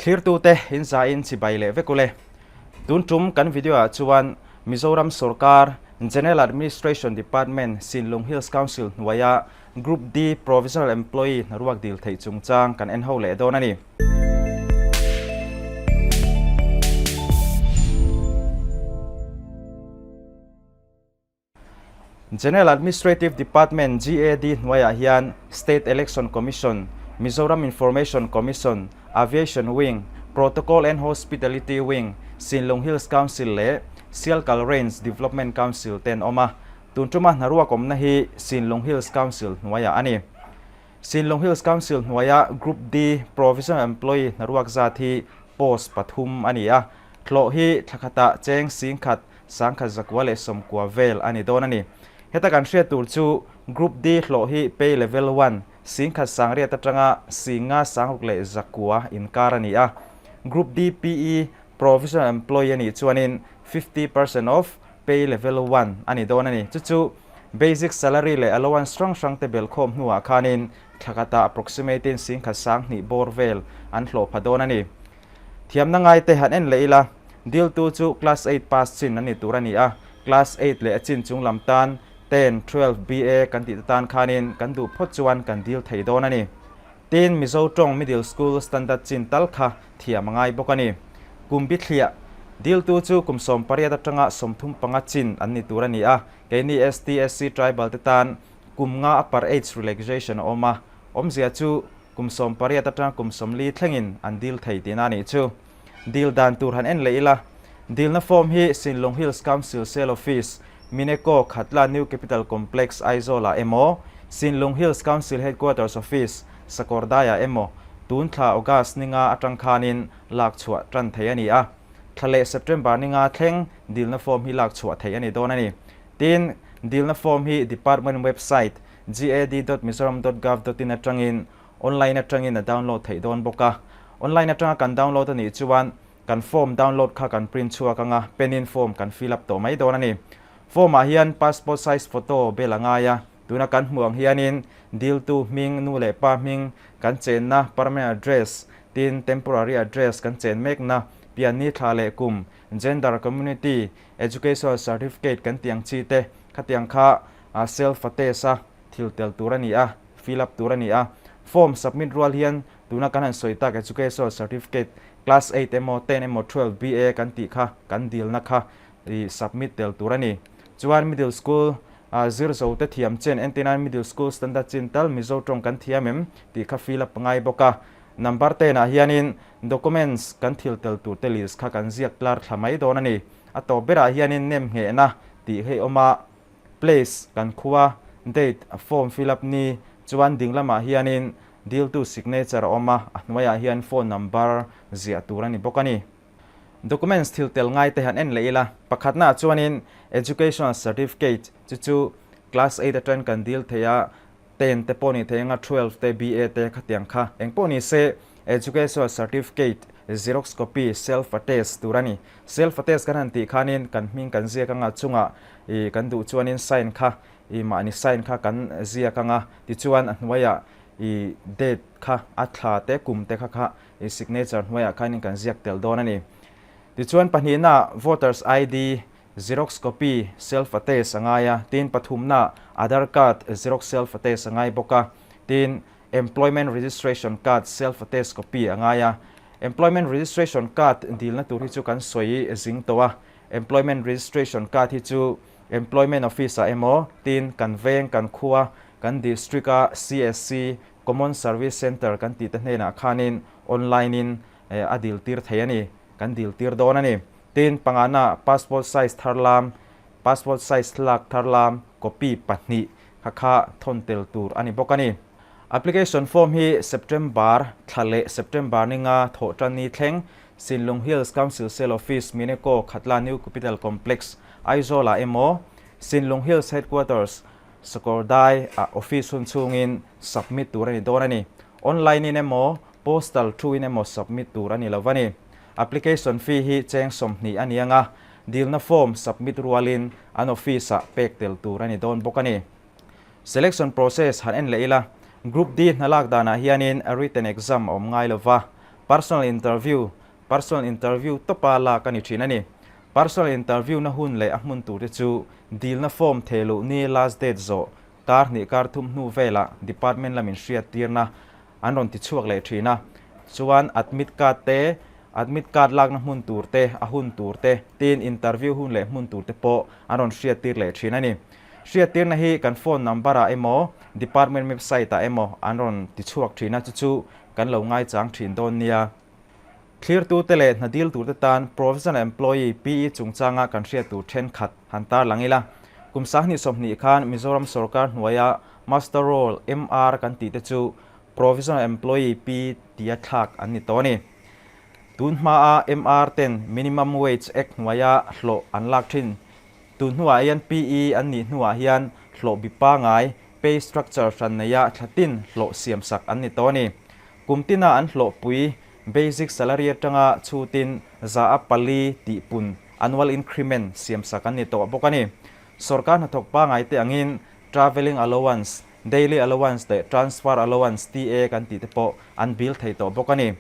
Thlirtute in zain chibai leh vek ule. Tun tum kan video ah chuan Mizoram sorkar General Administration Department Sinlung Hills Council hnuaia Group D Provisional Employee hnaruak dil theih chungchang kan en ho leh dawn a ni. General Administrative Department, GAD, hnuaiah hian State Election Commission, Mizoram Information Commission, Aviation Wing, Protocol and Hospitality Wing, Sinlung Hills Council leh Sialkal Range Development Council te an awm a. Tun tuma hnaruak awmna hi Sinlung Hills Council hnuaiah a ni. Sinlung Hills Council hnuaia Group D Provisional Employee hnaruak zat hi post pathum a ni a. Hlawh hi thla khatah cheng singkhat sangkhat zakua leh sawmkua vel a ni dawn a ni. Heta kan hriat tur chu Group D hlawh hi pay level one, singkhat sangriat atanga singa sangruk leh zakua inkar a ni a. Group D PE Provisional Employee a nih chuanin 50% of pay level one a ni dawn a ni. Chu chu basic salary leh allowance hrang hrang te belkhawm hnuah khanin thla khatah approximate in singkhat sanghnih bawr vel an hlawh pha dawn a ni. Thiamna ngaite han en leh ila, diltu chu class eight pass chin an ni tur a ni a, class eight leh a chin chung lam tan ten, 12, BA kan tih te tan khanin kan duh phawt chuan kan dil thei dawn a ni. Tin, Mizo tawng middle school standard chin tal kha thiam a ngai bawk a ni. Kum bithliah, diltu chu kum 18 atanga 35 chin an ni tur a ni a, keini ST, SC tribal te tan kum nga upper age relaxation a awm a, awmzia chu Kum 18 atang kum 40 thlengin an dil thei tihna a nih chu. Dil dan tur han en leh ila. Dilna form hi Sinlung Hills Council Sale Office, Mineco, Khatla New Capital Complex, Aizawl-ah emaw, Sinlung Hills Council Headquarters Office, Sakawrdaiah emaw, tun thla August ni nga atang khanin lak chhuah tan thei a ni a. Thla leh September ni nga thleng dilna form hi lak chhuah theih a ni dawn a ni. Tin, dilna form hi Department website, gad.mizoram.gov.in atangin online atangin a download theih dawn bawk a. Online atanga kan download a nih chuan kan form download kha kan print chhuak anga pen in form kan fill up tawh mai dawn a ni. Form ah hian passport size photo bel a ngai a, tuna kan hmuh ang hianin diltu hming, nu leh pa hming, kan chenna, permanent address, tin temporary address kan chen mekna, pianni thla leh kum, gender, community, educational certificate kan tih ang chi te khatiang kha a self attest a thil tel tur a ni a, fill up tur a ni a. Form submit rual hian tuna kan han sawi tak educational certificate class eight emaw ten emaw 12 BA kan tih kha kan dilna kha i submit tel tur a ni. Chuan middle school a zir zo te thiam chen entirnan middle school standard chin tal Mizo tawng kan thiam em tih kha fill up ngai bawk a. Number ten ah hianin documents kan thil tel tur te list kha kan ziak tlar thla mai dawn a ni. A tawp berah hianin nem nghehna tih hei awm a. Place, kan khua, date, form fill up ni, chuan ding lamah hianin diltu signature a awm a, a hnuaiah hian phone number ziah tur a ni bawk a ni. Documents thil tel ngai te han en leh ila, pakhatnaah chuanin Educational Certificate chu chu class eight atang kan dil thei a, ten te pawh ni thei anga 12 te BA te khatiang kha eng pawh ni se Educational Certificate Xerox copy self attest tur a ni. Self attest kan han tih khanin kan hming kan ziak anga chungah ih kan duh chuanin sign kha ih mahni sign kha kan ziak anga tichuan a hnuaiah ih date kha a thla te kum te kha kha ih signature hnuaiah khanin kan ziak tel dawn a ni. Tichuan pahnihna Voters ID Xerox copy self attest a ngai a, tin pathumna Aadhaar card Xerox self attest a ngai bawk a, tin Employment Registration Card self attest copy a ngai a. Employment Registration Card dilna tur hi chu kan sawi zing tawh a, Employment Registration Card hi chu Employment Office ah emaw tin kan veng, kan khua, kan District a CSC, Common Service Centre kan tih te hnenah khanin online in a dil tir thei a ni, kan dil tir dawn a ni. Tin, pangana passport size thar lam, passport size lak thar lam copy pahnih kha kha thawn tel tur a ni bawk a ni. Application form hi September thla leh September ni nga thawh tan ni thleng Sinlung Hills Council Sale Office, Mineco, Khatla New Capital Complex, Aizawl ah emaw Sinlung Hills Headquarters, Sakawrdai ah office hun chhungin submit tur a ni dawn a ni. Online in emaw postal thu in emaw submit tur a ni lo va ni. Application fee hi cheng 20 a ni anga, dilna form submit rualin an office ah pek tel tur a ni dawn bawk a ni. Selection process han en leh ila, Group D hna lak danah hianin written exam a awm ngai lova, Personal interview, Personal interview tawpa lak a ni thin a ni. Personal interview na hun leh a hmun turte chu dilna form thei loh ni last date zawh kar hnih kar thum hnu velah department lamin hriat tirna an rawn ti chhuak leh thin a. Chuan admit card te, admit card lakna hmun tur te, a hun tur te, tin interview hun leh hmun tur te pawh an rawn hriat tir leh thin a ni. Hriat tirna hi kan phone number ah emaw department website ah emaw an rawn ti chhuak thin a, chu chu kan lo ngaichang thin dawn nia. Thlirtute leh hna dil turte tan Provisional Employee, PE, chungchanga kan hriat tur thenkhat han tarlang ila. Kum 2020 khan Mizoram sorkar hnuaia Muster Roll, MR, kan tihte chu Provisional Employee, PE, tia thlak an ni tawh a ni. Tun hmaa MR ten Minimum Wage Act hnuaia hlawh an lak thin. Tun hnuah hian PE an nih hnuah hian hlawh bi pangai, pay structure, hran neia thlatin hlawh siamsak an ni tawh a ni. Kum tina an hlawhpui, basic salary atanga chhutin 4% tihpun, annual increment, siamsak an ni tawh bawk a ni. Sorkar hnathawk pangai te angin travelling allowance, daily allowance leh transfer allowance, TA, kan tih te pawh an bill thei tawh bawk a ni.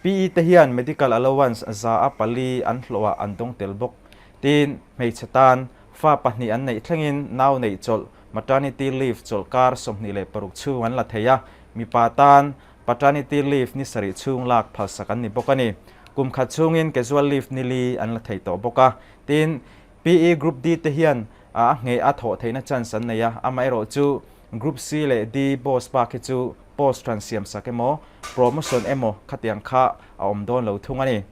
PE te hian medical allowance 4% an hlawhah an dawng tel bawk. Tin, hmeichhe tan fa pahnih an neih thlengin nau neih chawlh, maternity leave, chawlhkar 26 chhung an la thei a, Mipa tan paternity leave ni sarih chhung lak phalsak an ni bawk a ni. Kum khat chhungin casual leave ni li an la thei tawh bawk a. Tin, PE Group D te hian a ngheh a thawh theihna chance an nei a, amaherawh chu Group C leh D boss bak hi chu post hran siamsak emaw, promotion emaw khatiang kha a awm dawn lo thung a ni.